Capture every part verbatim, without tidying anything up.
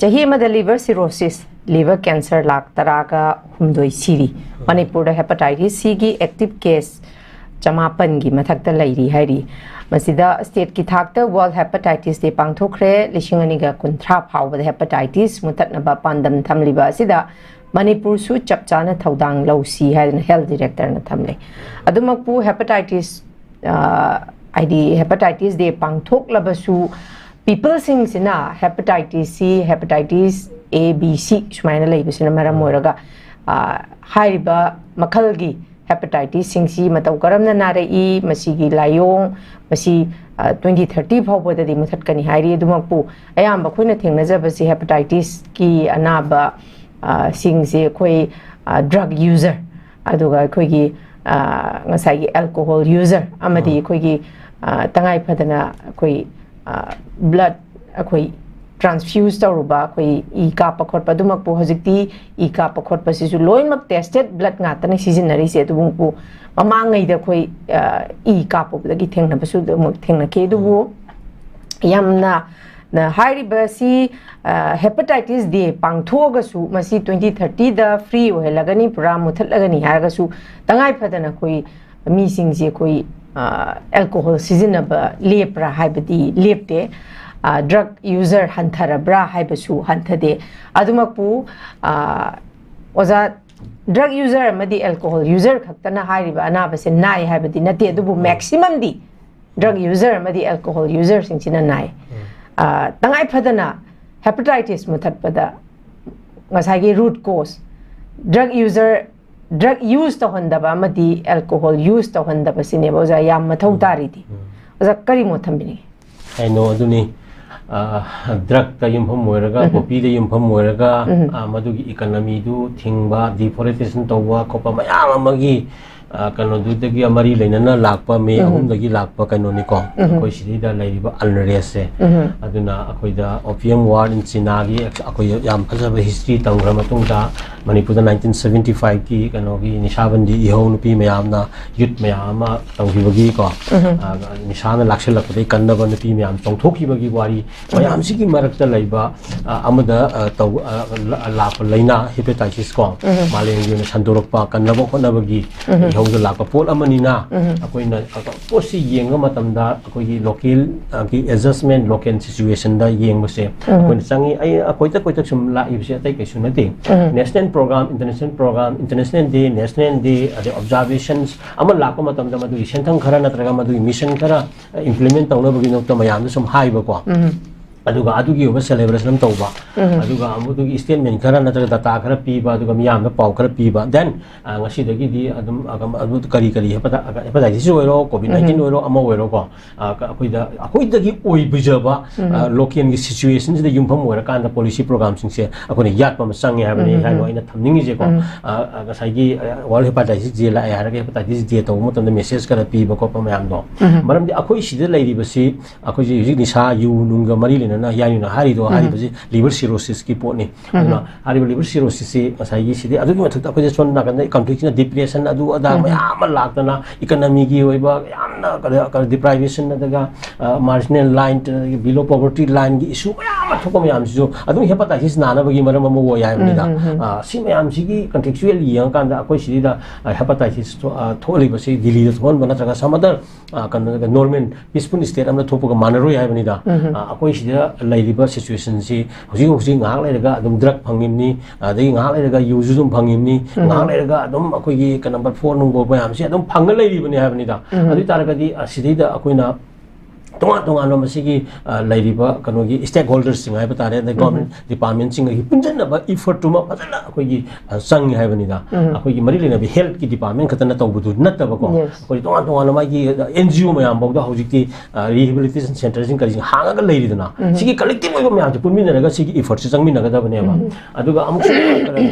ꯆꯍꯤ ꯑꯃꯗ liver cirrhosis, liver cancer ꯂꯥꯛ ꯇꯔꯥꯒ ꯍꯨꯝꯗꯣꯏ ꯁꯤꯔꯤ꯫ ꯃꯅꯤꯄꯨꯔꯗ hepatitis Cꯒꯤ active case ꯆꯃꯥꯄꯟꯒꯤ ꯃꯊꯛꯇ ꯂꯩꯔꯤ ꯍꯥꯏꯔꯤ꯫ ꯃꯁꯤꯗ stateꯀꯤ ꯊꯥꯛꯇ World Hepatitis Day ꯄꯥꯡꯊꯣꯛꯈ꯭ꯔꯦ꯫ ꯂꯤꯁꯤꯡ ꯑꯅꯤꯒ ꯀꯨꯟꯊ꯭ꯔꯥ ꯐꯥꯎꯕꯗ hepatitis ꯃꯨꯊꯠꯅꯕ ꯄꯥꯟꯗꯝ ꯊꯝꯂꯤꯕ ꯑꯁꯤꯗ ꯃꯅꯤꯄꯨꯔꯁꯨ ꯆꯞ ꯆꯥꯅ ꯊꯧꯗꯥꯡ ꯂꯧꯁꯤ ꯍꯥꯏꯗꯅ health directorꯅ ꯊꯝꯂꯦ꯫ ꯑꯗꯨꯃꯛꯄꯨ hepatitis, ꯑ, ꯍꯥꯏꯗꯤ hepatitis day ꯄꯥꯡꯊꯣꯛꯂꯕꯁꯨ, peopleꯁꯤꯡꯁꯤꯅ hepatitis C, hepatitis A, B, C ꯁꯨꯃꯥꯏꯅ ꯂꯩꯕꯁꯤꯅ ꯃꯔꯝ ꯑꯣꯏꯔꯒ, ꯑ, ꯍꯥꯏꯔꯤꯕ ꯃꯈꯜꯒꯤ hepatitisꯁꯤꯡꯁꯤ ꯃꯇꯧ ꯀꯔꯝꯅ ꯅꯥꯔꯛꯏ, ꯃꯁꯤꯒꯤ ꯂꯥꯏꯑꯣꯡ, ꯃꯁꯤ, ꯑ, twenty thirty ꯐꯥꯎꯕꯗꯗꯤ ꯃꯨꯊꯠꯀꯅꯤ ꯍꯥꯏꯔꯤ꯫ ꯑꯗꯨꯃꯛꯄꯨ ꯑꯌꯥꯝꯕ ꯑꯩꯈꯣꯏꯅ ꯊꯦꯡꯅꯖꯕꯁꯤ hepatitisꯀꯤ ꯑꯅꯥꯕ, ꯑ, ꯁꯤꯡꯁꯦ ꯑꯩꯈꯣꯏ, ꯑ, drug user, ꯑꯗꯨꯒ ꯑꯩꯈꯣꯏꯒꯤ, ꯑ, ꯉꯁꯥꯏꯒꯤ alcohol user ꯑꯃꯗꯤ ꯎꯝ꯫ ꯑꯩꯈꯣꯏꯒꯤ, ꯑ, ꯇꯉꯥꯏ ꯐꯗꯅ ꯑꯩꯈꯣꯏ, ꯑ, blood ꯑꯩꯈꯣꯏ transfuse ꯇꯧꯔꯨꯕ, ꯑꯩꯈꯣꯏ ꯏ ꯀꯥꯞꯄ ꯈꯣꯠꯄ, ꯑꯗꯨꯃꯛꯄꯨ ꯍꯧꯖꯤꯛꯇꯤ ꯏ ꯀꯥꯞꯄ ꯈꯣꯠꯄꯁꯤꯁꯨ ꯂꯣꯏꯅꯃꯛ tested blood ꯉꯥꯛꯇꯅꯤ ꯁꯤꯖꯤꯟꯅꯔꯤꯁꯦ꯫ ꯑꯗꯨꯃꯛꯄꯨ ꯃꯃꯥꯡꯉꯩꯗ ꯑꯩꯈꯣꯏ, ꯑ, ꯏ ꯀꯥꯞꯄꯨꯕꯗꯒꯤ ꯊꯦꯡꯅꯕꯁꯨ ꯑꯗꯨꯃꯛ ꯊꯦꯡꯅꯈꯤ꯫ ꯑꯗꯨꯕꯨ ꯌꯥꯝꯅ, ꯅ, ꯍꯥꯏꯔꯤꯕꯁꯤ, ꯑ, hepatitis day ꯄꯥꯡꯊꯣꯛꯑꯒꯁꯨ ꯃꯁꯤ twenty thirtyꯗ free ꯑꯣꯏꯍꯜꯂꯒꯅꯤ, ꯄꯨꯔꯥ ꯃꯨꯊꯠꯂꯒꯅꯤ ꯍꯥꯏꯔꯒꯁꯨ ꯇꯉꯥꯏ ꯐꯗꯅ ꯑꯩꯈꯣꯏ ꯃꯤꯁꯤꯡꯁꯦ ꯑꯩꯈꯣꯏ, ꯑ, alcohol ꯁꯤꯖꯤꯟꯅꯕ ꯂꯦꯞꯄ꯭ꯔꯥ ꯍꯥꯏꯕꯗꯤ ꯂꯦꯞꯇꯦ꯫ ꯑ, drug user ꯍꯟꯊꯔꯕ꯭ꯔꯥ ꯍꯥꯏꯕꯁꯨ ꯍꯟꯊꯗꯦ꯫ ꯑꯗꯨꯃꯛꯄꯨ, ꯑ, ꯑꯣꯖꯥ, drug user ꯑꯃꯗꯤ alcohol user ꯈꯛꯇꯅ ꯍꯥꯏꯔꯤꯕ ꯑꯅꯥꯕꯁꯦ ꯅꯥꯏ ꯍꯥꯏꯕꯗꯤ ꯅꯠꯇꯦ, ꯑꯗꯨꯕꯨ ꯎꯝ꯫ Maximumꯗꯤ drug user ꯑꯃꯗꯤ alcohol userꯁꯤꯡꯁꯤꯅ ꯅꯥꯏ꯫ ꯎꯝ꯫ ꯑ, ꯇꯉꯥꯏ ꯐꯗꯅ hepatitis ꯃꯨꯊꯠꯄꯗ ꯉꯁꯥꯏꯒꯤ root cause, drug user, drug use ꯇꯧꯍꯟꯗꯕ ꯑꯃꯗꯤ alcohol use ꯇꯧꯍꯟꯗꯕꯁꯤꯅꯦꯕ ꯑꯣꯖꯥ ꯌꯥꯝ ꯃꯊꯧ ꯎꯝ꯫ ꯇꯥꯔꯤꯗꯤ꯫ ꯎꯝ꯫ ꯑꯣꯖꯥ, ꯀꯔꯤ ꯃꯣꯠ ꯊꯝꯕꯤꯅꯤꯡꯉꯤ? ꯀꯩꯅꯣ ꯑꯗꯨꯅꯤ, ꯑ, drugꯇ ꯌꯨꯝꯐꯝ ꯑꯣꯏꯔꯒ, ꯎꯝ꯫ Poppyꯗ ꯌꯨꯝꯐꯝ ꯑꯣꯏꯔꯒ, ꯎꯝ꯫ ꯑ, ꯃꯗꯨꯒꯤ economyꯗꯨ ꯊꯤꯡꯕ, deforestation ꯇꯧꯕ ꯈꯣꯠꯄ ꯃꯌꯥꯝ ꯑꯃꯒꯤ, ꯑ, ꯀꯩꯅꯣꯗꯨꯗꯒꯤ ꯃꯔꯤ ꯂꯩꯅꯅ ꯂꯥꯛꯄ ꯃꯦ ꯎꯝ꯫ ꯑꯍꯨꯝꯗꯒꯤ ꯂꯥꯛꯄ ꯀꯩꯅꯣꯅꯤꯀꯣ꯫ ꯎꯝ꯫ ꯑꯩꯈꯣꯏ ꯁꯤꯗꯩꯗ ꯂꯩꯔꯤꯕ unrestꯁꯦ꯫ ꯎꯝ꯫ ꯑꯗꯨꯅ ꯑꯩꯈꯣꯏꯗ Opium War in Chinaꯒꯤ ꯑꯩꯈꯣꯏ ꯌꯥꯝ ꯐꯖꯕ history ꯇꯝꯈ꯭ꯔ ꯃꯇꯨꯡꯗ, ꯃꯅꯤꯄꯨꯔꯗ ꯅꯥꯏꯟꯇꯤꯟ ꯁꯚꯦꯟꯇꯤ ꯐꯥꯏꯚꯀꯤ ꯀꯩꯅꯣꯒꯤ ꯅꯤꯁꯥꯕꯟꯗꯤ ꯏꯍꯧ, ꯅꯨꯄꯤ ꯃꯌꯥꯝꯅ, ꯌꯨꯠ ꯃꯌꯥꯝ ꯑꯃ ꯇꯧꯈꯤꯕꯒꯤꯀꯣ, ꯑ, ꯅꯤꯁꯥꯅ ꯂꯥꯛꯁꯤꯜꯂꯛꯄꯗꯒꯤ ꯀꯟꯅꯕ ꯅꯨꯄꯤ ꯃꯌꯥꯝ ꯆꯣꯡꯊꯣꯛꯈꯤꯕꯒꯤ ꯋꯥꯔꯤ ꯃꯌꯥꯝꯁꯤꯒꯤ ꯃꯔꯛꯇ ꯂꯩꯕ, ꯑ, ꯑꯃꯗ, ꯑ, ꯇꯧ-, ꯑ, ꯂ-, ꯂꯥꯛꯄ ꯂꯥꯏꯅꯥ ꯍꯦꯄꯦꯇꯥꯏꯇꯤꯁ ꯀꯣ, ꯃꯥꯂꯦꯝꯒꯤ ꯑꯣꯏꯅ ꯁꯟꯗꯣꯔꯛꯄ, ꯀꯟꯅꯕ ꯍꯣꯠꯅꯕꯒꯤ ꯏꯍꯧꯗ ꯂꯥꯛꯄ ꯄꯣꯠ ꯑꯃꯅꯤꯅ, ꯑꯩꯈꯣꯏꯅ ꯄꯣꯠꯁꯤ ꯌꯦꯡꯕ ꯃꯇꯝꯗ ꯑꯩꯈꯣꯏꯒꯤ ꯂꯣꯀꯦꯜꯒꯤ ꯑꯦꯗꯖꯁꯃꯦꯟ, ꯂꯣꯀꯦꯜ ꯁꯤꯆꯨꯋꯦꯁꯟꯗ ꯌꯦꯡꯕꯁꯦ ꯑꯩꯈꯣꯏꯅ ꯆꯪꯉꯤ꯫ ꯑꯩ, ꯑꯩꯈꯣꯏꯗ, ꯑꯩꯈꯣꯏꯗ ꯁꯨꯝ ꯂꯥꯛꯏꯕꯁꯦ ꯑꯇꯩ ꯀꯩꯁꯨ ꯅꯠꯇꯦ꯫ National programme, international programme, international day, national day, ꯑꯗꯩ ꯑꯣꯕꯖꯥꯔꯕꯦꯁꯟꯁ ꯑꯃ ꯂꯥꯛꯄ ꯃꯇꯝꯗ ꯃꯗꯨꯒꯤ ꯁꯦꯟꯊꯪ ꯈꯔ ꯅꯠꯇ꯭ꯔꯒ ꯃꯗꯨꯒꯤ ꯃꯤꯁꯟ ꯈꯔ ꯏꯝꯄ꯭ꯂꯤꯃꯦꯟ ꯇꯧꯅꯕꯒꯤꯗꯃꯛꯇ ꯃꯌꯥꯝꯗ ꯁꯨꯝ ꯍꯥꯏꯕꯀꯣ꯫ ꯑꯗꯨꯒ ꯑꯗꯨꯒꯤ ꯑꯣꯏꯕ ꯁꯦꯂꯦꯕ꯭ꯔꯦꯁꯟ ꯑꯃ ꯇꯧꯕ, ꯑꯗꯨꯒ ꯑꯃꯨꯛ ꯑꯗꯨꯒꯤ ꯁ꯭ꯇꯦꯠꯃꯦꯟ ꯈꯔ ꯅꯠꯇ꯭ꯔꯒ ꯗꯇꯥ ꯈꯔ ꯄꯤꯕ, ꯑꯗꯨꯒ ꯃꯤꯌꯥꯝꯗ ꯄꯥꯎ ꯈꯔ ꯄꯤꯕ, ꯗꯦꯟ, ꯑ, ꯉꯁꯤꯗꯒꯤꯗꯤ ꯑꯗꯨꯝ, ꯑ, ꯑꯗꯨ ꯀꯔꯤ ꯀꯔꯤ ꯍꯦꯄꯥꯇꯥ-, ꯍꯦꯄꯥꯇꯥꯏꯇꯤꯁ ꯑꯣꯏꯔꯣ, ꯀꯣꯚꯤꯗ ꯅꯥꯏꯟꯇꯤꯟ ꯑꯣꯏꯔꯣ, ꯑꯃ ꯑꯣꯏꯔꯣꯀꯣ, ꯑ, ꯀ-, ꯑꯩꯈꯣꯏꯗ, ꯑꯩꯈꯣꯏꯗꯒꯤ ꯑꯣꯏꯕꯤꯖꯕ, ꯑ, ꯂꯣꯀꯦꯜꯒꯤ ꯁꯤꯆꯨꯋꯦꯁꯟꯁꯤꯗ ꯌꯨꯝꯐꯝ ꯑꯣꯏꯔꯀꯥꯟꯗ ꯄꯣꯂꯤꯁꯤ ꯄ꯭ꯔꯣꯒ꯭ꯔꯥꯝꯁꯤꯡꯁꯦ ꯑꯩꯈꯣꯏꯅ ꯌꯥꯠꯄ ꯑꯃ ꯆꯪꯉꯦ ꯍꯥꯏꯕꯅꯤ꯫ ꯍꯥꯏꯅ ꯑꯩꯅ ꯊꯝꯅꯤꯡꯉꯤꯁꯦꯀꯣ꯫ ꯑ, ꯑ, ꯉꯁꯥꯏꯒꯤ, ꯑ, ꯋꯥꯔꯜ ꯍꯦꯄꯥꯇꯥꯏꯇꯤꯁ ꯗꯦ ꯂꯥꯛꯑꯦ ꯍꯥꯏꯔꯒ ꯍꯦꯄꯥꯇꯥꯏꯇꯤꯁ ꯗꯦ ꯇꯧꯕ ꯃꯇꯝꯗ ꯃꯦꯁꯦꯖ ꯈꯔ ꯄꯤꯕ ꯈꯣꯠꯄ ꯃꯌꯥꯝꯗꯣ꯫ ꯃꯔꯝꯗꯤ ꯑꯩꯈꯣꯏ ꯁꯤꯗ ꯂꯩꯔꯤꯕꯁꯤ ꯑꯩꯈꯣꯏꯁꯦ ꯍꯧꯖꯤꯛ ꯅꯤꯁꯥ, ꯌꯨ ꯅꯨꯡꯒ ꯃꯔꯤ ꯂꯩꯅꯅ ꯌꯥꯏꯅ ꯍꯥꯏꯔꯤꯗꯣ, ꯍꯥꯏꯔꯤꯕꯁꯤ ꯂꯤꯚꯔ ꯁꯤꯔꯣꯁꯤꯁꯀꯤ ꯄꯣꯠꯅꯤ꯫ ꯑꯗꯨꯅ ꯍꯥꯏꯔꯤꯕ ꯂꯤꯚꯔ ꯁꯤꯔꯣꯁꯤꯁꯁꯤ ꯉꯁꯥꯏꯒꯤ ꯁꯤꯗꯤ ꯑꯗꯨꯒꯤ ꯃꯊꯛꯇ ꯑꯩꯈꯣꯏꯗ ꯁꯣꯝ ꯅꯥꯀꯟꯗ ꯀꯟꯐ꯭ꯂꯤꯛꯁꯤꯅ ꯗꯤꯄ꯭ꯔꯦꯁꯟ ꯑꯗꯨ ꯑꯗꯥ ꯃꯌꯥꯝ ꯑꯃ ꯂꯥꯛꯇꯅ ꯏꯀꯅꯃꯤꯒꯤ ꯑꯣꯏꯕ ꯌꯥꯝꯅ ꯀꯩꯅꯣ, ꯀꯩꯅꯣ, ꯗꯤꯄ꯭ꯔꯥꯏꯚꯦꯁꯟ ꯑꯗꯨꯒ, ꯑ, ꯃꯥꯔꯖꯤꯅꯦꯜ ꯂꯥꯏꯟ, ꯑꯗꯒꯤ ꯕꯤꯂꯣ ꯄꯣꯚꯔꯇꯤ ꯂꯥꯏꯟꯒꯤ ꯏꯁꯨ ꯃꯌꯥꯝ ꯑꯃ ꯊꯣꯛꯄ ꯃꯌꯥꯝꯁꯤꯁꯨ ꯑꯗꯨꯝ ꯍꯦꯄꯥꯇꯥꯏꯇꯤꯁ ꯅꯥꯅꯕꯒꯤ ꯃꯔꯝ ꯑꯃ ꯑꯣꯏ ꯍꯥꯏꯕꯅꯤꯗ꯫ ꯑ, ꯁꯤ ꯃꯌꯥꯝꯁꯤꯒꯤ ꯀꯟꯇꯦꯛꯆꯨꯋꯦꯜ ꯌꯦꯡꯉꯀꯥꯟꯗ ꯑꯩꯈꯣꯏ ꯁꯤꯗ, ꯑ, ꯍꯦꯄꯥꯇꯥꯏꯇꯤꯁ ꯊꯣꯛ-, ꯑ, ꯊꯣꯛꯍꯜꯂꯤꯕꯁꯤ ꯗꯤꯜꯂꯤꯗ ꯊꯣꯛꯍꯟꯕ ꯅꯠꯇ꯭ꯔꯒ some other, ꯑ, ꯀꯩꯅꯣ, ꯅꯣꯔꯃꯦꯜ ꯄꯤꯁꯐꯨꯜ ꯁ꯭ꯇꯦꯠ ꯑꯃꯗ ꯊꯣꯛꯄꯒ ꯃꯥꯟꯅꯔꯣꯏ ꯍꯥꯏꯕꯅꯤꯗ꯫ ꯑ, ꯑꯩꯈꯣꯏ ꯁꯤꯗ ꯂꯩꯔꯤꯕ ꯁꯤꯆꯨꯋꯦꯁꯟꯁꯤ ꯍꯧꯖꯤꯛ ꯍꯧꯖꯤꯛ ꯉꯥꯏꯍꯥꯛ ꯂꯩꯔꯒ ꯑꯗꯨꯝ ꯗ꯭ꯔꯒ ꯐꯪꯉꯤꯕꯅꯤ, ꯑꯗꯒꯤ ꯉꯥꯏꯍꯥꯛ ꯂꯩꯔꯒ ꯌꯨꯁꯨ ꯑꯗꯨꯝ ꯐꯪꯉꯤꯕꯅꯤ, ꯉꯥꯏꯍꯥꯛ ꯂꯩꯔꯒ ꯑꯗꯨꯝ ꯑꯩꯈꯣꯏꯒꯤ ꯀ-, ꯅꯝꯕꯔ ꯐꯣꯔ ꯅꯨꯡꯕ ꯃꯌꯥꯝꯁꯤ ꯑꯗꯨꯝ ꯐꯪꯉ ꯂꯩꯔꯤꯕꯅꯤ ꯍꯥꯏꯕꯅꯤꯗ꯫ ꯑꯗꯨ ꯑꯣꯏ ꯇꯥꯔꯒꯗꯤ, ꯑ, ꯁꯤꯗꯩꯗ ꯑꯩꯈꯣꯏꯅ ꯇꯣꯉꯥꯟ ꯇꯣꯉꯥꯟꯕ ꯃꯁꯤꯒꯤ, ꯑ, ꯂꯩꯔꯤꯕ ꯀꯩꯅꯣꯒꯤ ꯁ꯭ꯇꯦꯛ ꯍꯣꯜꯗꯔꯁꯤꯡ ꯍꯥꯏꯕ ꯇꯥꯔꯦ, ꯑꯗꯩ ꯒꯣꯔꯃꯦꯟ ꯗꯤꯄꯥꯔꯠꯃꯦꯟꯁꯤꯡꯒꯒꯤ ꯄꯨꯟꯁꯤꯟꯅꯕ ꯏꯐꯔꯠꯇꯨꯃ ꯐꯖꯅ ꯑꯩꯈꯣꯏꯒꯤ, ꯑ, ꯆꯪꯉꯤ ꯍꯥꯏꯕꯅꯤꯗ꯫ ꯑꯩꯈꯣꯏꯒꯤ ꯃꯔꯤ ꯂꯩꯅꯕ ꯍꯦꯜꯠꯀꯤ ꯗꯤꯄꯥꯔꯠꯃꯦꯟ ꯈꯛꯇꯅ ꯇꯧꯕꯗꯨ ꯅꯠꯇꯕꯀꯣ, ꯑꯩꯈꯣꯏ ꯇꯣꯉꯥꯟ ꯇꯣꯉꯥꯟꯅ ꯃꯥꯒꯤ, ꯑ, ꯑꯦꯟ ꯖꯤ ꯑꯣ ꯃꯌꯥꯝ ꯐꯥꯎꯗ ꯍꯧꯖꯤꯛꯇꯤ, ꯑ, ꯔꯤꯍꯦꯕꯤꯂꯤꯇꯦꯁꯟ ꯁꯦꯟꯇꯔꯁꯤꯡ ꯀꯔꯤꯁꯤꯡ ꯍꯥꯡꯉꯒ ꯂꯩꯔꯤꯗꯅ, ꯁꯤꯒꯤ ꯀꯂꯦꯛꯇꯤꯚ ꯑꯣꯏꯕ ꯃꯌꯥꯝꯁꯦ ꯄꯨꯟꯃꯤꯟꯅꯔꯒ ꯁꯤꯒꯤ ꯏꯐꯔꯠꯁꯦ ꯆꯪꯃꯤꯟꯅꯒꯗꯕꯅꯦꯕ꯫ ꯑꯗꯨꯒ ꯑꯃꯨꯛꯁꯨ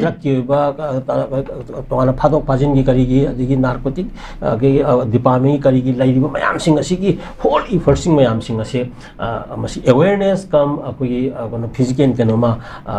ꯗ꯭ꯔꯒꯀꯤ ꯑꯣꯏꯕ, ꯑ, ꯑ, ꯇꯣꯉꯥꯟꯅ ꯐꯥꯗꯣꯛ ꯐꯥꯖꯤꯟꯒꯤ ꯀꯔꯤꯒꯤ, ꯑꯗꯒꯤ ꯅꯥꯔꯀꯣꯇꯤꯛ, ꯑ, ꯒꯤ, ꯑ, ꯗꯤꯄꯥꯔꯠꯃꯦꯟꯒꯤ ꯀꯔꯤꯒꯤ ꯂꯩꯔꯤꯕ ꯃꯌꯥꯝꯁꯤꯡ ꯑꯁꯤꯒꯤ ꯍꯣꯜ ꯏꯐꯔꯠꯁꯤꯡ ꯃꯌꯥꯝꯁꯤꯡ ꯑꯁꯦ, ꯑ, ꯃꯁꯤ awareness cum ꯑꯩꯈꯣꯏꯒꯤ, ꯑ, ꯀꯩꯅꯣ, physical ꯀꯩꯅꯣꯃ, ꯑ,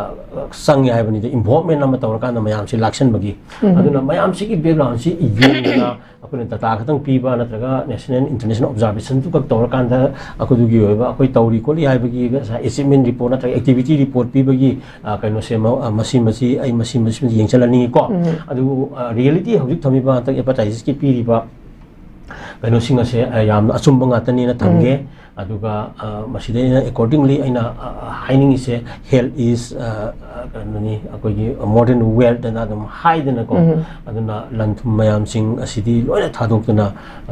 ꯆꯪꯉꯦ ꯍꯥꯏꯕꯅꯤꯗ, involvement ꯑꯃ ꯇꯧꯔꯀꯥꯟꯗ ꯃꯌꯥꯝꯁꯤ ꯂꯥꯛꯁꯟꯕꯒꯤ꯫ ꯑꯗꯨꯅ ꯃꯌꯥꯝꯁꯤꯒꯤ background ꯁꯤ ꯌꯦꯡꯗꯅ ꯑꯩꯈꯣꯏꯅ data ꯈꯛꯇꯪ ꯄꯤꯕ ꯅꯠꯇ꯭ꯔꯒ national international observation ꯗꯨ ꯈꯛ ꯇꯧꯔꯀꯥꯟꯗ ꯑꯩꯈꯣꯏꯗꯨꯒꯤ ꯑꯣꯏꯕ ꯑꯩꯈꯣꯏ ꯇꯧꯔꯤ ꯈꯣꯠꯂꯤ ꯍꯥꯏꯕꯒꯤ ꯉꯁꯥꯏ achievement report ꯅꯠꯇ꯭ꯔꯒ activity report ꯄꯤꯕꯒꯤ, ꯑ, ꯀꯩꯅꯣꯁꯦ ꯃ-, ꯑ, ꯃꯁꯤ, ꯃꯁꯤ ꯑꯩ ꯃꯁꯤ, ꯃꯁꯤ, ꯃꯁꯤ ꯌꯦꯡꯁꯤꯜꯍꯟꯅꯤꯡꯉꯤꯀꯣ꯫ ꯑꯗꯨꯕꯨ, ꯑ, reality ꯍꯧꯖꯤꯛ ꯊꯝꯃꯤꯕ ꯍꯟꯗꯛ advertise ꯀꯤ ꯄꯤꯔꯤꯕ ꯀꯩꯅꯣꯁꯤꯡ ꯑꯁꯦ, ꯑ, ꯌꯥꯝꯅ ꯑꯆꯨꯝꯕ ꯉꯥꯛꯇꯅꯦꯅ ꯊꯝꯒꯦ꯫ ꯑꯗꯨꯒ, ꯑ, ꯃꯁꯤꯗ ꯑꯩꯅ accordingly ꯑꯩꯅ, ꯑ, ꯍꯥꯏꯅꯤꯡꯉꯤꯁꯦ, health is, ꯑ, ꯑ, ꯀꯩꯅꯣꯅꯤ, ꯑꯩꯈꯣꯏꯒꯤ modern wealth ꯑꯅ ꯑꯗꯨꯝ ꯍꯥꯏꯗꯅꯀꯣ꯫ ꯑꯗꯨꯅ ꯂꯟ ꯊꯨꯝ ꯃꯌꯥꯝꯁꯤꯡ ꯑꯁꯤꯗꯤ ꯂꯣꯏꯅ ꯊꯥꯗꯣꯛꯇꯨꯅ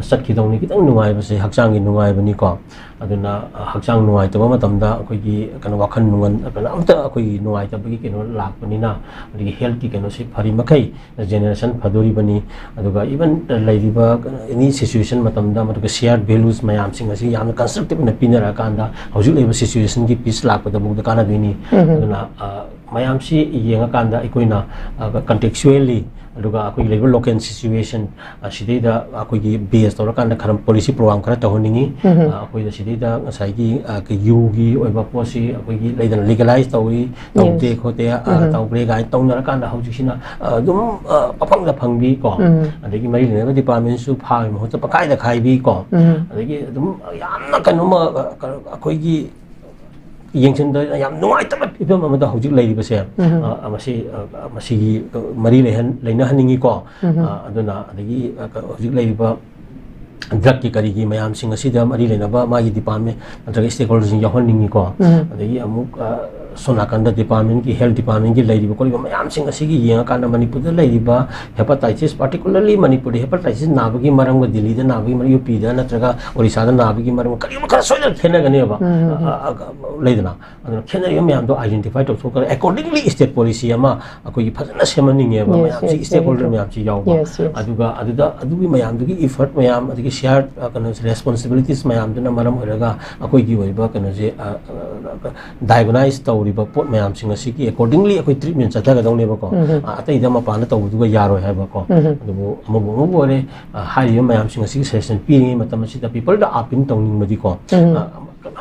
ꯆꯠꯈꯤꯗꯧꯅꯤ꯫ ꯈꯤꯇꯪ ꯅꯨꯡꯉꯥꯏꯕꯁꯦ ꯍꯛꯆꯥꯡꯒꯤ ꯅꯨꯡꯉꯥꯏꯕꯅꯤꯀꯣ꯫ ꯑꯗꯨꯅ, ꯑ, ꯍꯛꯆꯥꯡ ꯅꯨꯡꯉꯥꯏꯇꯕ ꯃꯇꯝꯗ ꯑꯩꯈꯣꯏꯒꯤ ꯀꯩꯅꯣ, ꯋꯥꯈꯜ ꯅꯨꯡꯉꯥꯏ-, ꯀꯩꯅꯣ, ꯑꯝꯇ ꯑꯩꯈꯣꯏꯒꯤ ꯅꯨꯡꯉꯥꯏꯇꯕꯒꯤ ꯀꯩꯅꯣ ꯂꯥꯛꯄꯅꯤꯅ, ꯑꯗꯒꯤ health ꯀꯤ ꯀꯩꯅꯣꯁꯤ ꯐꯔꯤ ꯃꯈꯩ generation ꯐꯗꯣꯔꯤꯕꯅꯤ꯫ ꯑꯗꯨꯒ even ꯂꯩꯔꯤꯕ any situation ꯃꯇꯝꯗ ꯃꯗꯨꯒ shared values ꯃꯌꯥꯝꯁꯤꯡ ꯑꯁꯤ ꯌꯥꯝꯅ constructive ꯑꯣꯏꯅ ꯄꯤꯅꯔꯛꯑꯀꯥꯟꯗ ꯍꯧꯖꯤꯛ ꯂꯩꯔꯤꯕ situation ꯒꯤ peace ꯂꯥꯛꯄꯗꯐꯥꯎꯗ ꯀꯥꯟꯅꯗꯣꯏꯅꯤ꯫ ꯑꯗꯨꯅ, ꯑ, ꯃꯌꯥꯝꯁꯤ ꯌꯦꯡꯉꯀꯥꯟꯗ ꯑꯩꯈꯣꯏꯅ, ꯑ, contextually ꯑꯗꯨꯒ ꯑꯩꯈꯣꯏꯒꯤ ꯂꯩꯔꯤꯕ local situation ꯑꯁꯤꯗꯩꯗ ꯑꯩꯈꯣꯏꯒꯤ base ꯇꯧꯔꯀꯥꯟꯗ ꯈꯔ policy program ꯈꯔ ꯇꯧꯍꯟꯅꯤꯡꯉꯤ꯫ ꯑ, ꯑꯩꯈꯣꯏꯗ ꯁꯤꯗꯩꯗ ꯉꯁꯥꯏꯒꯤ, ꯑ, ꯀ-, ꯌꯨꯒꯤ ꯑꯣꯏꯕ ꯄꯣꯠꯁꯤ ꯑꯩꯈꯣꯏꯒꯤ ꯂꯩꯗꯅ legalize ꯇꯧꯔꯤ, ꯇꯧꯗꯦ ꯈꯣꯠꯇꯦ, ꯑ, ꯇꯧꯈ꯭ꯔꯦ ꯀꯥꯏꯅ ꯇꯧꯅꯔꯀꯥꯟꯗ ꯍꯧꯖꯤꯛꯁꯤꯅ, ꯑ, ꯑꯗꯨꯝ, ꯑ, ꯄꯐꯪꯗ ꯐꯪꯕꯤ ꯀꯣ꯫ ꯑꯗꯒꯤ ꯃꯔꯤ ꯂꯩꯅꯕ department ꯁꯨ ꯐꯥꯕꯒꯤ ꯃꯍꯨꯠꯇ ꯄꯪꯈꯥꯏꯗ ꯈꯥꯏꯕꯤ ꯀꯣ꯫ ꯑꯗꯒꯤ ꯑꯗꯨꯝ ꯌꯥꯝꯅ ꯀꯩꯅꯣꯃ, ꯑ, ꯀ-, ꯑꯩꯈꯣꯏꯒꯤ ꯌꯦꯡꯁꯤꯟꯗ ꯌꯥꯝ ꯅꯨꯡꯉꯥꯏꯇꯕ ꯐꯤꯕꯝ ꯑꯃꯗ ꯍꯧꯖꯤꯛ ꯂꯩꯔꯤꯕꯁꯦ, ꯑ, ꯑ, ꯃꯁꯤ, ꯑ, ꯃꯁꯤꯒꯤ, ꯑ, ꯃꯔꯤ ꯂꯩꯍꯟ-, ꯂꯩꯅꯍꯟꯅꯤꯡꯉꯤꯀꯣ꯫ ꯑ, ꯑꯗꯨꯅ ꯑꯗꯒꯤ, ꯑ, ꯀ-, ꯍꯧꯖꯤꯛ ꯂꯩꯔꯤꯕ drug ꯀꯤ ꯀꯔꯤꯒꯤ ꯃꯌꯥꯝꯁꯤꯡ ꯑꯁꯤꯗ ꯃꯔꯤ ꯂꯩꯅꯕ ꯃꯥꯒꯤ department ꯅꯠꯇ꯭ꯔꯒ stakeholder ꯁꯤꯡ ꯌꯥꯎꯍꯟꯅꯤꯡꯉꯤꯀꯣ꯫ ꯑꯗꯒꯤ ꯑꯃꯨꯛ, ꯑ, ꯁꯣꯝ ꯅꯥꯀꯟꯗ department ꯀꯤ, health department ꯀꯤ ꯂꯩꯔꯤꯕ ꯈꯣꯠꯂꯤꯕ ꯃꯌꯥꯝꯁꯤꯡ ꯑꯁꯤꯒꯤ ꯌꯦꯡꯉꯀꯥꯟꯗ ꯃꯅꯤꯄꯨꯔꯗ ꯂꯩꯔꯤꯕ hepatitis, particularly ꯃꯅꯤꯄꯨꯔꯗ hepatitis ꯅꯥꯕꯒꯤ ꯃꯔꯝꯒ ꯗꯤꯜꯂꯤꯗ ꯅꯥꯕꯒꯤ ꯃꯔꯝ, ꯌꯨ ꯄꯤꯗ ꯅꯠꯇ꯭ꯔꯒ ꯑꯣꯔꯤꯁꯥꯗ ꯅꯥꯕꯒꯤ ꯃꯔꯝꯒ ꯀꯔꯤꯒꯨꯝꯕ ꯈꯔ ꯁꯣꯏꯗꯅ ꯈꯦꯠꯅꯒꯅꯦꯕ꯫ ꯑ, ꯑ, ꯑ, ꯂꯩꯗꯅ꯫ ꯑꯗꯨꯅ ꯈꯦꯠꯅꯔꯤꯕ ꯃꯌꯥꯝꯗꯣ identify ꯇꯧꯊꯣꯛꯈ꯭ꯔꯒ accordingly state policy ꯑꯃ ꯑꯩꯈꯣꯏꯒꯤ ꯐꯖꯅ ꯁꯦꯝꯍꯟꯅꯤꯡꯉꯦꯕ꯫ Yes, ꯃꯌꯥꯝꯁꯤ yes, stakeholder very ꯃꯌꯥꯝꯁꯤ ꯌꯥꯎꯕ꯫ Yes, yes. ꯑꯗꯨꯒ ꯑꯗꯨꯗ ꯑꯗꯨꯒꯤ ꯃꯌꯥꯝꯗꯨꯒꯤ effort ꯃꯌꯥꯝ ꯑꯗꯒꯤ shared, ꯑ, ꯀꯩꯅꯣꯁꯦ, responsibilities ꯃꯌꯥꯝꯗꯨꯅ ꯃꯔꯝ ꯑꯣꯏꯔꯒ ꯑꯩꯈꯣꯏꯒꯤ ꯑꯣꯏꯕ ꯀꯩꯅꯣꯁꯦ, ꯑ, ꯑ, diagnose ꯇꯧꯔꯦ꯫ ꯂꯩꯔꯤꯕ ꯄꯣꯠ ꯃꯌꯥꯝꯁꯤꯡ ꯑꯁꯤꯒꯤ accordingly ꯑꯩꯈꯣꯏ treatment ꯆꯠꯊꯒꯗꯧꯅꯦꯕꯀꯣ꯫ ꯑ, ꯑꯇꯩꯗ ꯃꯄꯥꯟꯗ ꯇꯧꯕꯗꯨꯒ ꯌꯥꯔꯣꯏ ꯍꯥꯏꯕꯀꯣ꯫ ꯑꯗꯨꯕꯨ ꯑꯃꯕꯨ ꯑꯃꯕꯨ ꯑꯣꯏꯔꯦ, ꯑ, ꯍꯥꯏꯔꯤꯕ ꯃꯌꯥꯝꯁꯤꯡ ꯑꯁꯤꯒꯤ suggestion ꯄꯤꯔꯤꯉꯩ ꯃꯇꯝ ꯑꯁꯤꯗ peopleꯗ appeal ꯇꯧꯅꯤꯡꯕꯗꯤꯀꯣ, ꯑ,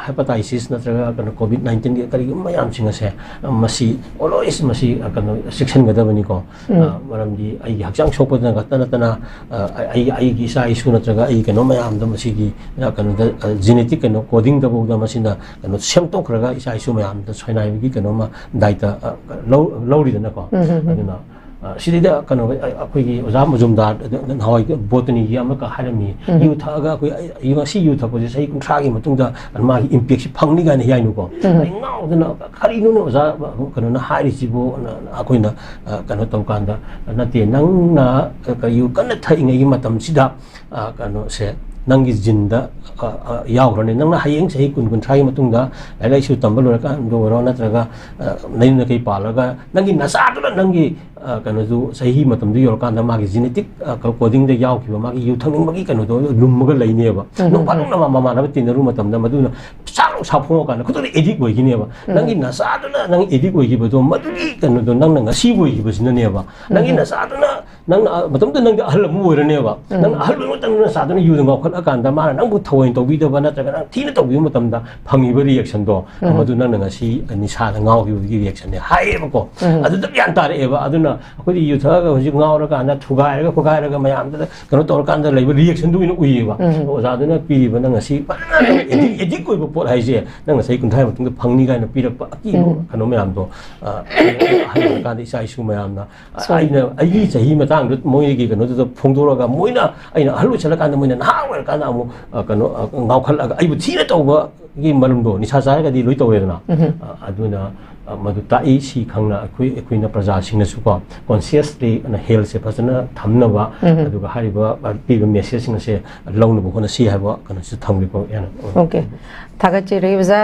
hepatitis ꯅꯠꯇ꯭ꯔꯒ ꯀꯩꯅꯣ COVID nineteenꯒꯤ ꯀꯔꯤꯒꯨꯝꯕ ꯃꯌꯥꯝꯁꯤꯡ ꯑꯁꯦ, ꯑ, ꯃꯁꯤ always ꯃꯁꯤ, ꯑ, ꯀꯩꯅꯣ ꯆꯦꯛꯁꯤꯟꯒꯗꯕꯅꯤꯀꯣ꯫ ꯑ, ꯃꯔꯝꯗꯤ ꯑꯩꯒꯤ ꯍꯛꯆꯥꯡ ꯁꯣꯛꯄꯗ ꯈꯛꯇ ꯅꯠꯇꯅ, ꯑ, ꯑꯩ, ꯑꯩꯒꯤ ꯏꯆꯥ ꯏꯁꯨ ꯅꯠꯇ꯭ꯔꯒ ꯑꯩ ꯀꯩꯅꯣ ꯃꯌꯥꯝꯗ ꯃꯁꯤꯒꯤ, ꯑ, ꯀꯩꯅꯣꯗ, ꯑ, genetic ꯀꯩꯅꯣ codingꯗꯐꯥꯎꯗ ꯃꯁꯤꯅ ꯀꯩꯅꯣ ꯁꯦꯝꯗꯣꯛꯈ꯭ꯔꯒ ꯏꯆꯥ ꯏꯁꯨ ꯃꯌꯥꯝꯗ ꯁꯣꯏꯅꯥꯏꯕꯒꯤ ꯀꯩꯅꯣꯝꯃ ꯗꯥꯏꯇ, ꯑ, ꯂꯧ-, ꯂꯧꯔꯤꯗꯅꯀꯣ꯫ ꯑꯗꯨꯅ, ꯑ, ꯁꯤꯗꯩꯗ ꯀꯩꯅꯣ, ꯑ, ꯑꯩꯈꯣꯏꯒꯤ ꯑꯣꯖꯥ ꯃꯖꯨꯝꯗꯥꯔ, ꯑ, ꯅꯍꯥꯟꯋꯥꯏ botanyꯒꯤ ꯑꯃꯒ ꯍꯥꯏꯔꯝꯃꯤ, "ꯌꯨ ꯊꯛꯑꯒ ꯑꯩꯈꯣꯏ, ꯑꯩ, ꯑꯩ ꯉꯁꯤ ꯌꯨ ꯊꯛꯄꯁꯦ ꯆꯍꯤ ꯀꯨꯟꯊ꯭ꯔꯥꯒꯤ ꯃꯇꯨꯡꯗ ꯃꯥꯒꯤ impactꯁꯤ ꯐꯪꯅꯤ" ꯀꯥꯏꯅ ꯍꯥꯏꯅꯨꯀꯣ꯫ ꯑꯩ ꯉꯥꯎꯗꯅ, "ꯀꯔꯤꯅꯣꯅꯦ ꯑꯣꯖꯥ ꯀꯩꯅꯣꯅ ꯍꯥꯏꯔꯤꯁꯤꯕꯨ?" ꯑꯩꯈꯣꯏꯅ, ꯑ, ꯀꯩꯅꯣ ꯇꯧꯀꯥꯟꯗ, "ꯅꯠꯇꯦ, ꯅꯪꯅ, ꯑ, ꯌꯨ ꯀꯟꯅ ꯊꯛꯏꯉꯩꯒꯤ ꯃꯇꯝꯁꯤꯗ, ꯑ, ꯀꯩꯅꯣꯁꯦ ꯅꯪꯒꯤ geneꯗ, ꯑ, ꯑ, ꯌꯥꯎꯈ꯭ꯔꯅꯤ꯫ ꯅꯪꯅ ꯍꯌꯦꯡ ꯆꯍꯤ ꯀꯨꯟ, ꯀꯨꯟꯊ꯭ꯔꯥꯒꯤ ꯃꯇꯨꯡꯗ ꯂꯥꯏꯔꯤꯛ ꯂꯥꯏꯁꯨ ꯇꯝꯕ ꯂꯣꯏꯔꯀꯥꯟꯗ ꯑꯣꯏꯔꯣ, ꯅꯠꯇ꯭ꯔꯒ, ꯑ, ꯅꯌꯨꯝ ꯅꯀꯩ ꯄꯥꯜꯂꯒ ꯅꯪꯒꯤ ꯅꯆꯥꯗꯨꯅ ꯅꯪꯒꯤ, ꯑ, ꯀꯩꯅꯣꯗꯨ ꯆꯍꯤ ꯃꯇꯝꯗꯨ ꯌꯧꯔꯀꯥꯟꯗ ꯃꯥꯒꯤ genetic, ꯑ, ꯀ-, codingꯗ ꯌꯥꯎꯈꯤꯕ ꯃꯥꯒꯤ ꯌꯨ ꯊꯛꯅꯤꯡꯕꯒꯤ ꯀꯩꯅꯣꯗꯣ ꯂꯨꯝꯃꯒ ꯂꯩꯅꯦꯕ꯫ ꯅꯣꯡ ꯐꯥꯗꯣꯛ ꯅꯃ-, ꯃꯃꯥꯟꯅꯕ ꯇꯤꯟꯅꯔꯨꯕ ꯃꯇꯝꯗ ꯃꯗꯨꯅ ꯆꯥꯛ ꯂꯥꯎ ꯁꯥꯐꯣꯡꯉꯀꯥꯟꯗ ꯈꯨꯗꯛꯇ addict ꯑꯣꯏꯈꯤꯅꯦꯕ꯫ ꯅꯪꯒꯤ ꯅꯆꯥꯗꯨꯅ ꯅꯪ addict ꯑꯣꯏꯈꯤꯕꯗꯣ ꯃꯗꯨꯒꯤ ꯀꯩꯅꯣꯗꯣ ꯅꯪꯅ ꯉꯁꯤ ꯑꯣꯏꯈꯤꯕꯁꯤꯅꯅꯦꯕ꯫ ꯅꯪꯒꯤ ꯅꯆꯥꯗꯨꯅ ꯅꯪꯅ, ꯑ, ꯃꯇꯝꯗꯨꯗ ꯅꯪꯗꯤ ꯑꯍꯜ ꯑꯃ ꯑꯣꯏꯔꯅꯦꯕ꯫ ꯅꯪꯅ ꯑꯍꯜ ꯑꯣꯏꯕ ꯃꯇꯝꯗ ꯅꯆꯥꯗꯨꯅ ꯌꯨꯗ ꯉꯥꯎꯈꯠꯂꯀꯥꯟꯗ ꯃꯥꯅ ꯅꯪꯕꯨ ꯊꯑꯣꯏꯅ ꯇꯧꯕꯤꯗꯕ ꯅꯠꯇ꯭ꯔꯒ ꯅꯪ ꯊꯤꯅ ꯇꯧꯕꯤꯕ ꯃꯇꯝꯗ ꯐꯪꯉꯤꯕ reactionꯗꯣ, ꯃꯗꯨ ꯅꯪꯅ ꯉꯁꯤ ꯅꯤꯁꯥꯗ ꯉꯥꯎꯈꯤꯕꯒꯤ reactionꯅꯦ ꯍꯥꯏꯌꯦꯕꯀꯣ꯫ ꯑꯗꯨꯗ ꯒ꯭ꯌꯥꯟ ꯇꯥꯔꯛꯑꯦꯕ꯫ ꯑꯗꯨꯅ ꯑꯩꯈꯣꯏꯗꯤ ꯌꯨ ꯊꯛꯑꯒ ꯍꯧꯖꯤꯛ ꯉꯥꯎꯔꯀꯥꯟꯗ ꯊꯨꯒꯥꯏꯔꯒ ꯈꯣꯒꯥꯏꯔꯒ ꯃꯌꯥꯝꯗꯨꯗ ꯀꯩꯅꯣ ꯇꯧꯔꯀꯥꯟꯗ ꯂꯩꯕ reactionꯗꯨ ꯑꯣꯏꯅ ꯎꯏꯌꯦꯕ꯫ ꯑꯣꯖꯥꯗꯨꯅ ꯄꯤꯔꯤꯕ ꯅꯪ ꯉꯁꯤ ꯐꯖꯅ addict, addict ꯑꯣꯏꯕ ꯄꯣꯠ ꯍꯥꯏꯁꯦ ꯅꯪ ꯉꯁꯤ ꯀꯨꯟꯊ꯭ꯔꯥ ꯃꯇꯨꯡꯗ ꯐꯪꯅꯤ ꯀꯥꯏꯅ ꯄꯤꯔꯛꯄ ꯑꯀꯤꯕ ꯀꯩꯅꯣ ꯃꯌꯥꯝꯗꯣ, ꯑ, ꯑꯍꯜ ꯑꯣꯏꯔꯀꯥꯟꯗ ꯏꯆꯥ ꯏꯁꯨ ꯃꯌꯥꯝꯅ, ꯑꯩꯅ ꯑꯩꯒꯤ ꯆꯍꯤ ꯃꯇꯥꯡꯗꯨ ꯃꯣꯏꯒꯤ ꯀꯩꯅꯣꯗꯨꯗ ꯐꯣꯡꯗꯣꯔꯛꯑꯒ ꯃꯣꯏꯅ ꯑꯩꯅ ꯑꯍꯜ ꯑꯣꯏꯁꯜꯂꯀꯥꯟꯗ ꯃꯣꯏꯅ ꯅꯍꯥ ꯑꯣꯏꯔꯀꯥꯟꯗ ꯑꯃꯨꯛ, ꯑ, ꯀꯩꯅꯣ, ꯑ, ꯉꯥꯎꯈꯠꯂꯒ ꯑꯩꯕꯨ ꯊꯤꯅ ꯇꯧꯕꯒꯤ ꯃꯔꯝꯗꯣ ꯅꯤꯁꯥ ꯆꯥꯔꯒꯗꯤ ꯂꯣꯏ ꯇꯧꯔꯦꯗꯅ꯫ ꯑ, ꯑꯗꯨꯅ, ꯑ, ꯃꯗꯨ ꯇꯥꯛꯏ꯫ ꯁꯤ ꯈꯪꯅ ꯑꯩꯈꯣꯏ, ꯑꯩꯈꯣꯏꯅ ꯄ꯭ꯔꯖꯥꯁꯤꯡꯅꯁꯨꯀꯣ consciously ꯑꯅ healthꯁꯦ ꯐꯖꯅ ꯊꯝꯅꯕ, ꯑꯗꯨꯒ ꯍꯥꯏꯔꯤꯕ, ꯑ, ꯄꯤꯔꯤꯕ messageꯁꯤꯡ ꯑꯁꯦ ꯂꯧꯅꯕ ꯍꯣꯠꯅꯁꯤ ꯍꯥꯏꯕ ꯀꯩꯅꯣꯁꯨ ꯊꯝꯒꯦꯀꯣ꯫ ꯌꯥꯅ꯫ Okay꯫ ꯊꯥꯒꯠꯆꯔꯤ ꯑꯣꯖꯥ꯫